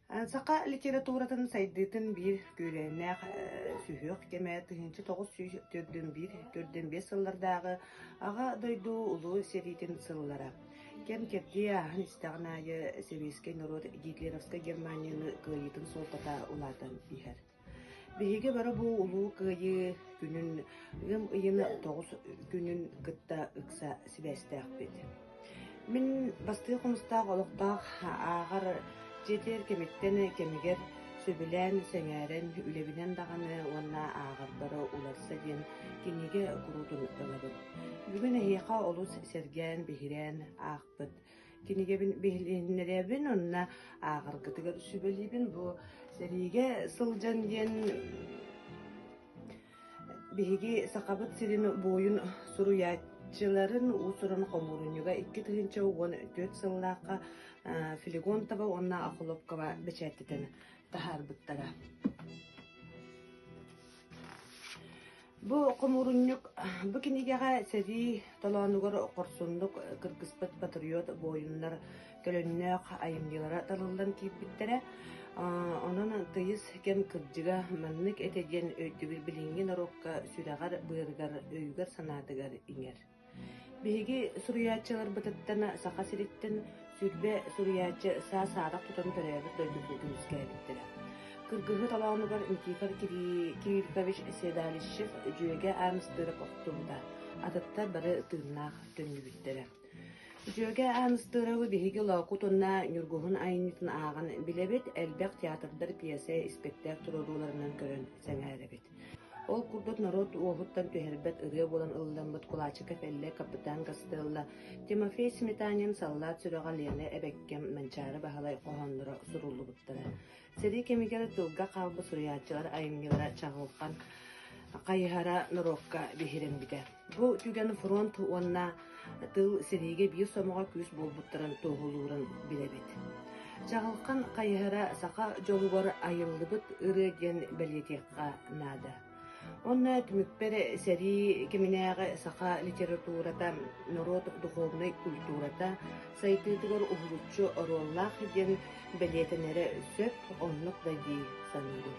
Саха литературатын сайдыытын биир күүрээннээх сүһүөх кэмэ 1941-45 сыллардааҕы Аҕа дойду Улуу сэриитин сыллара. Кэм-кэрдии ааһан истэҕин аайы сэбиэскэй норуот гитлеровскай Германияны кыайыытын суолтата улаатан иһэр. Биһиги бары бу Улуу Кыайыы күнүн ыам ыйын тоҕус күнүн кытта ыкса сибээстээхпит. Мин бастыы хомустаах олохтоох ааҕар дьиэтигэр кэмиттэн кэмигэр сөбүлээн, сэҥээрэн, үлэбинэн даҕаны уонна ааҕарбар уларса диэн кинигэ куруутун ылабын. Бүгүн эһиэхэ олус сэргээн, биһирээн аахпыт кинигэбин биһилиһиннэрэбин уонна ааҕаргытыгар сүбэлиибин. Бу сэриигэ сылдьан диэн биһиги Сахабыт сирин буойун суруйааччыларын уус-уран хомуурунньуга 2014 сыллаахха Флегонтова уонна Охлопкова бэчээттэтэн таһаарбыттара. Бу хомуурунньук бу кинигэҕэ сэрии толоонугар хорсуннук кыргыспыт патриот буойуннар төлөннөөх айымньылара талыллан киирбиттэрэ. Онон тыйыс кэм кырдьыга маннык этэ диэн өйдөбүл билиҥҥи норуокка сүрэҕэр-быарыгар, өйүгэр-санаатыгар иҥэр. Биһиги суруйааччыларбытыттан Саха сириттэн 20 суруйааччы саа-саарах тутан төрөөбүт дойдутун көмүскээбиттэрэ. Кыргыһыы толоонугар Никифор Кириллович Седалищев дьүөгэ Ааныстыырап охтубута, атыттар бары тыыннаах төннүбүттэрэ. Дьүөгэ Ааныстыырабы биһиги Лоокут уонна Ньургуһун айымньытын ааҕан билэбит, элбэх театрдар пьеса, испэктээк туруорууларынан көрөн сэҥээрэбит. Ол курдук норуот уоһуттан түһэрбэт ырыа буолан ылламмыт Кулачиков Эллэй Капитан Гастелло, Тимофей Сметанин Саллаат сүрэҕэ Лена эбэккэм Манчаары Баһылай хоһоонноро суруллубуттара. Сэрии кэмигэр тылга хаалбыт суруйааччылар айымньылара чаҕылхан хайыһара норуокка биһирэммитэ. Бу түгэн фронт уонна тыл сэриигэ биир сомоҕо күүс буолбуттарын туоһулуурун билэбит. Чаҕылхан хайыһара саха дьолугар айыллыбыт ырыа диэн бэлиэтиэххэ наада. Онно түмүкпэр сэрии кэминээҕи саха литературата, норуот духовнай культурата сайдыытыгар уһулуччу оруоллаах диэн бэлиэтэнэрэ сөп, оннук да дии саныыбын.